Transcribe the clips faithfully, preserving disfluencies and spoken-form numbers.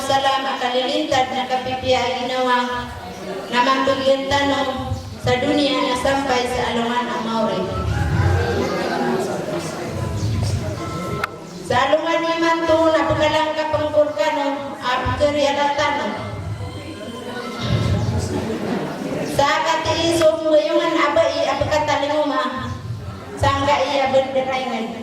Salam a kalilintad na kapipiya a ginawa na mambgan tano sa doniya na sampay sa alongan a maori. Sa alongan imanto na pkalang ka pngkor kano a pkariya tano. Sa katiiso mbayongan a bai a pkatalingoma sangkai a bndarayngd.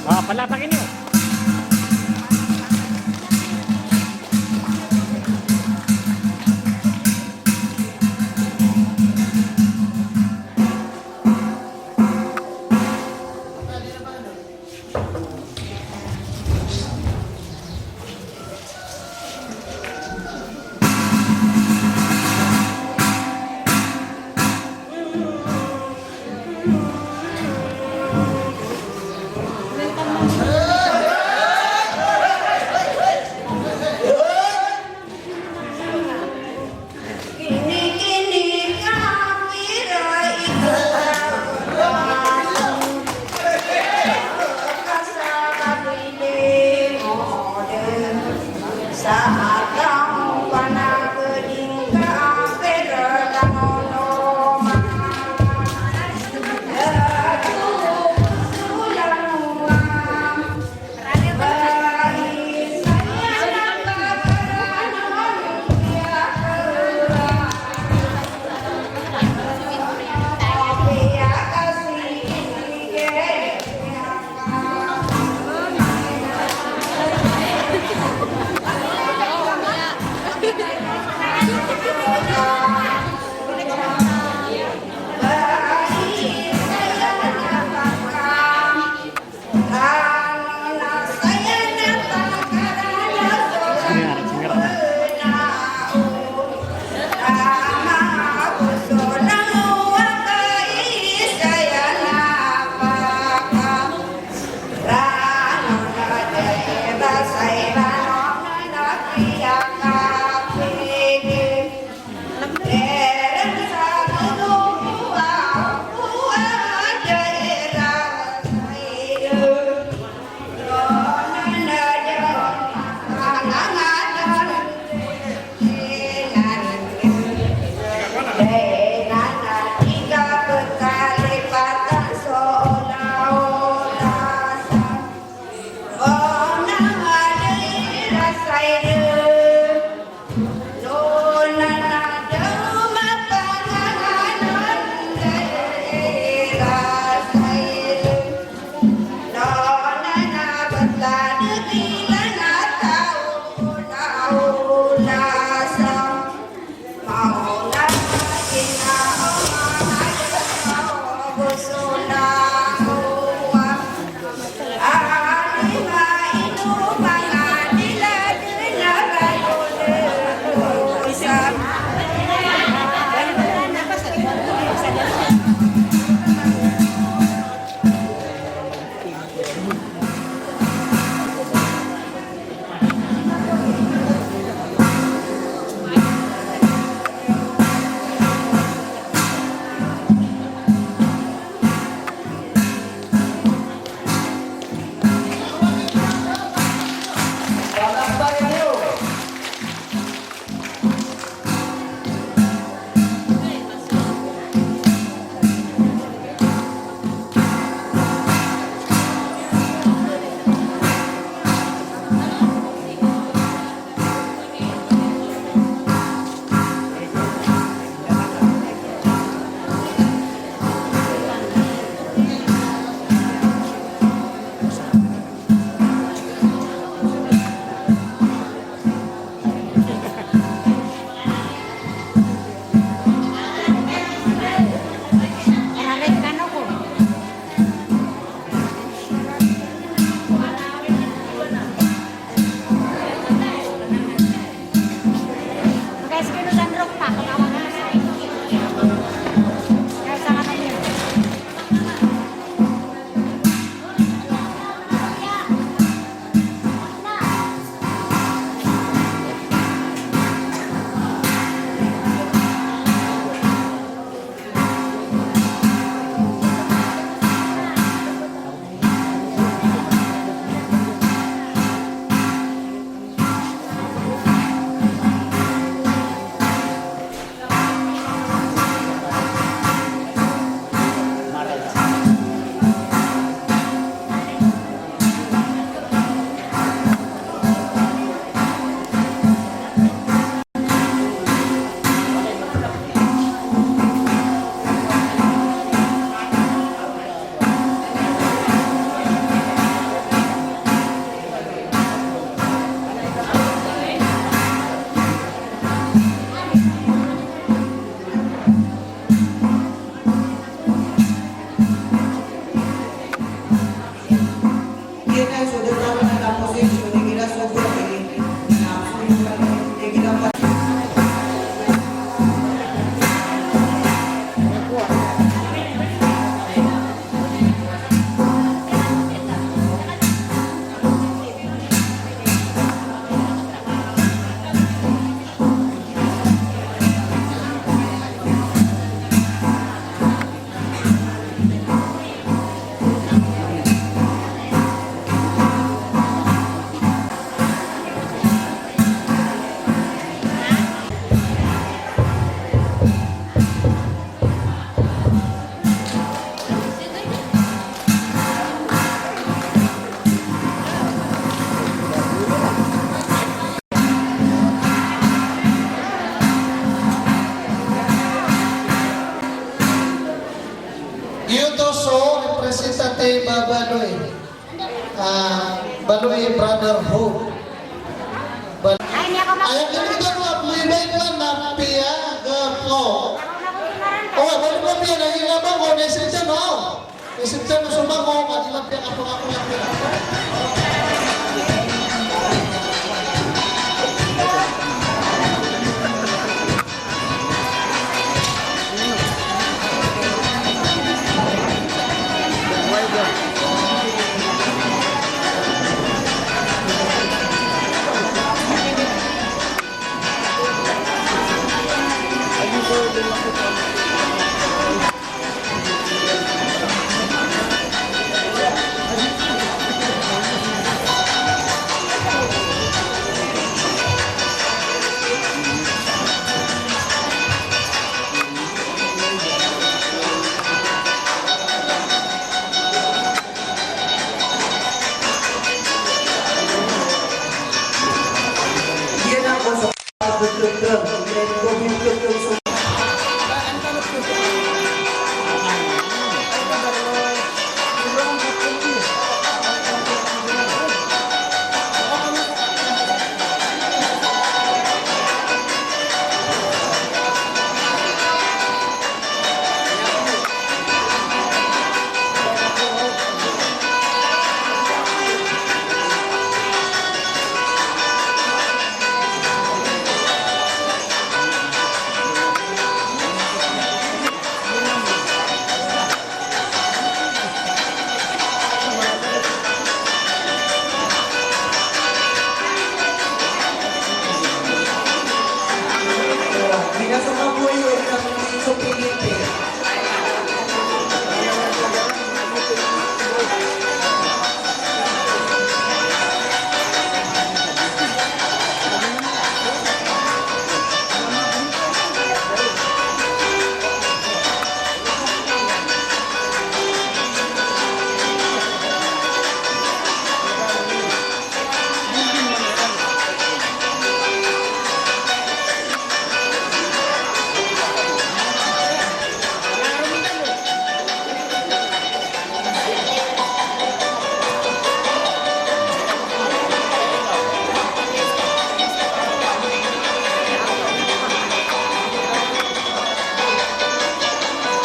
Ah, palapagin iyo. Giyoto so representative a Baloy. Ah, Baloy Brotherhood. Bal-, aya kami dn a mibay ko na piya gapo. O, baloy ko piya na ina ba ko na isip dn, o. Isip dn so ba ko, ka di na piya gapo, gapo, gapo.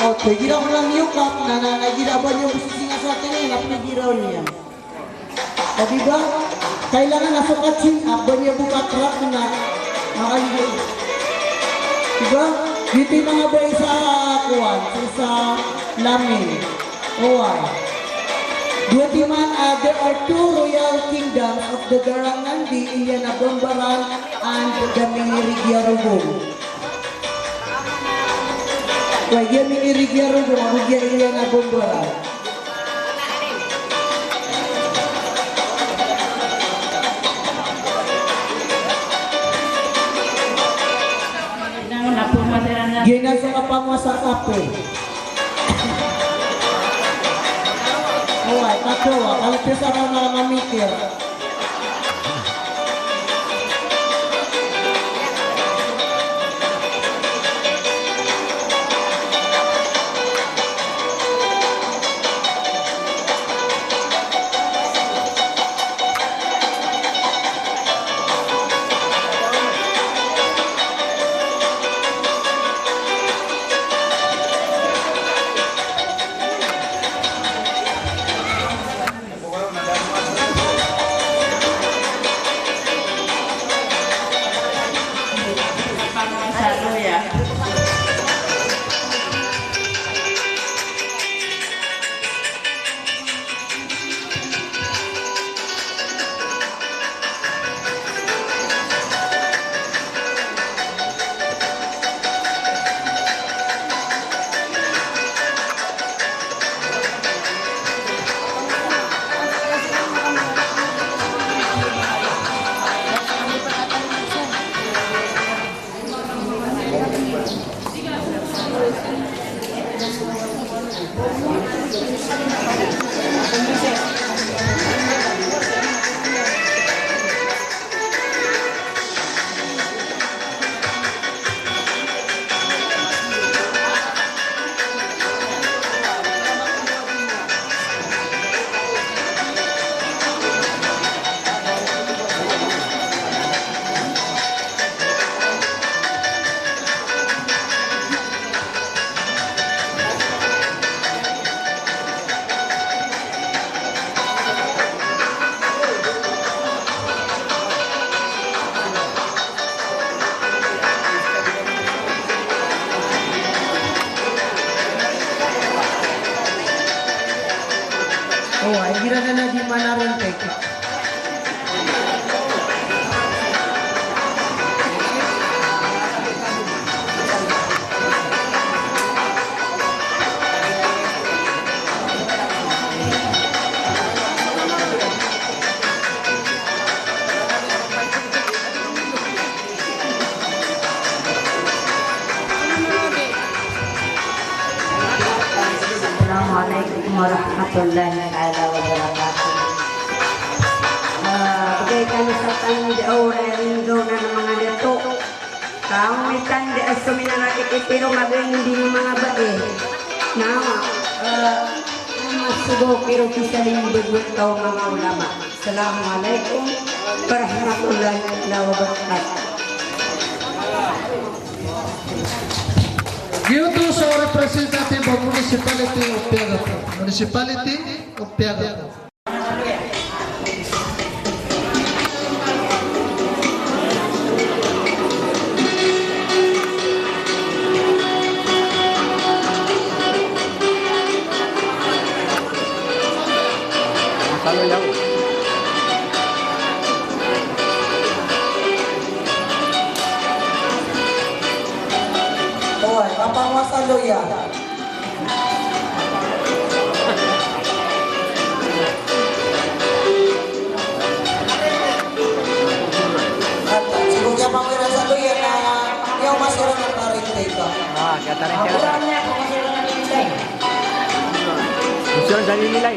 O, igira ko na miyokap, na, na, na igira ba niyo bo sisingasa tene, na pinigira niyan. O, di ba? Kailangan na so ka-chin up, ba niyo bo katrack na, na, di ba? Giyoto i manga ba isa, kowan, isa lamin. Oway. Giyoto man, ah, there are two royal kingdoms of the Garang Nandi, Ilian a Bambaran and the Mini Rigia Rogong. Oway, giya Mini Rigia Rogong, ago giya Ilian a Bambaran. Giyanan so kapangowasa a kape. Oway, kape, oway, kalo piyasara na mamikir. O, igira dn a di manarontek. Assalamualaikum warahmatullahi taala wabarakatuh. Ah, bgay kami sa tanda o rarindona na manga dato. Kaomitan da a so minarakit i piro magaan di manga bai. Na, ah, masogo piro kisalimbag o manga ulama. Assalamualaikum warahmatullahi taala wabarakatuh. Giyoto so representative of Municipality of Piagato. Municipality of Piagato. Oway, kapangwa sa loya. At, ah, sii ko kiyapamira sa loya na, niyo masiran a taring teka. Ah, kiyataring teka. Gusto lang sa nililay.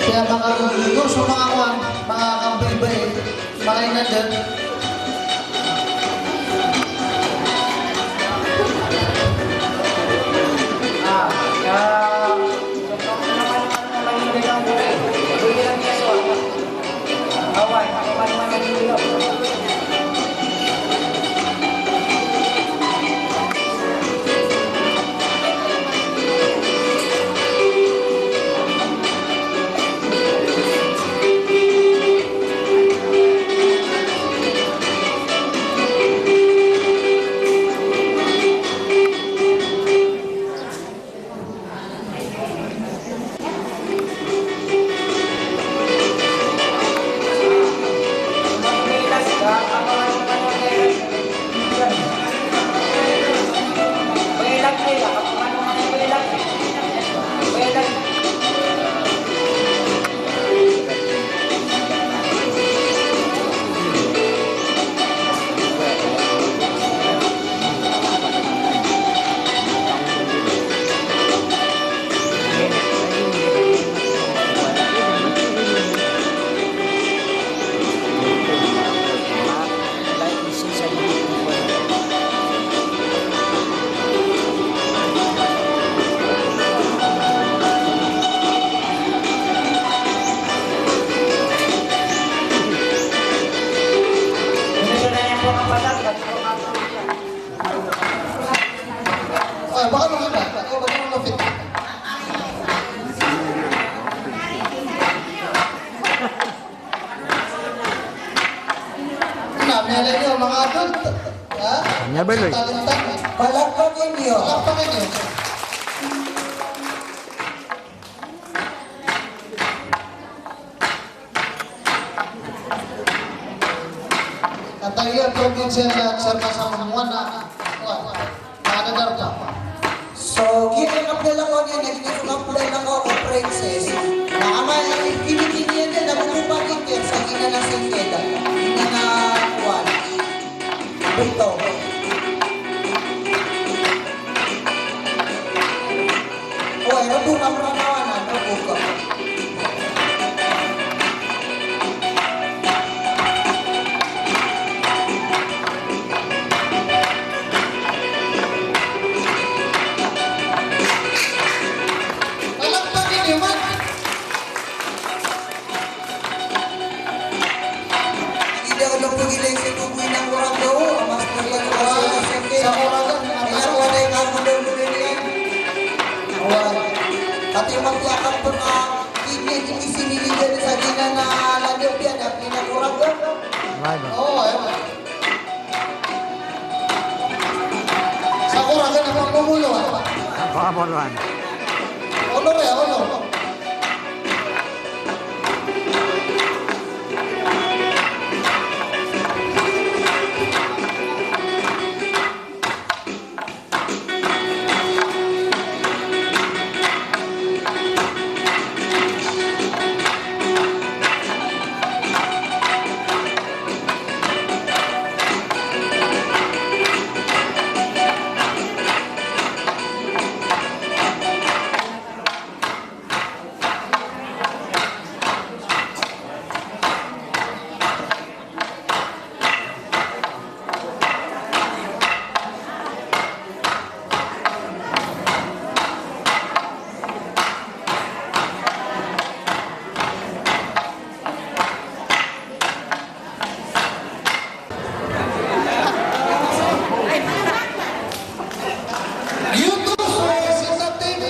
Kaya manga, so manga kuwan, manga kambay-bay, manga inadn. Ah, ya. Na, miyalay niyo, manga adult. Ha? Miyabaloy. Palakpakan niyo. Palakpakan niyo. Kataya probinsya na sa masa mamuan na. Wah. Manga darpa. So, giyanan a plalakaw niyan na giyanan a plalakaw o princess. Na amay, kinikiniyan niyan na bumubagit iyan sa giyanan a singkeda. Giyanan a kuwan. Bito. O, ira bo, kamranawan, ano, buka. Palakpakan niyo man. Ida ko dong pagilay sa bubuy na Curaçao, a mas pagilay ko sa Curaçao. Sa Curaçao, sa Curaçao. Ay, ako, aday ka, ako, dong, dong, dong, yan. Awan. Pati maglakad po na, Hindi, hindi siniligan sa ginana, lagi ang piyanap, hindi na kurang. Wala. Oo, ayun. Sa kurang ka na pamumulo, ah. Ang pamumulo, ah. Honor, eh, honor. Giyoto so sinatin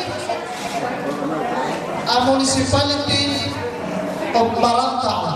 a Municipality of Barangay.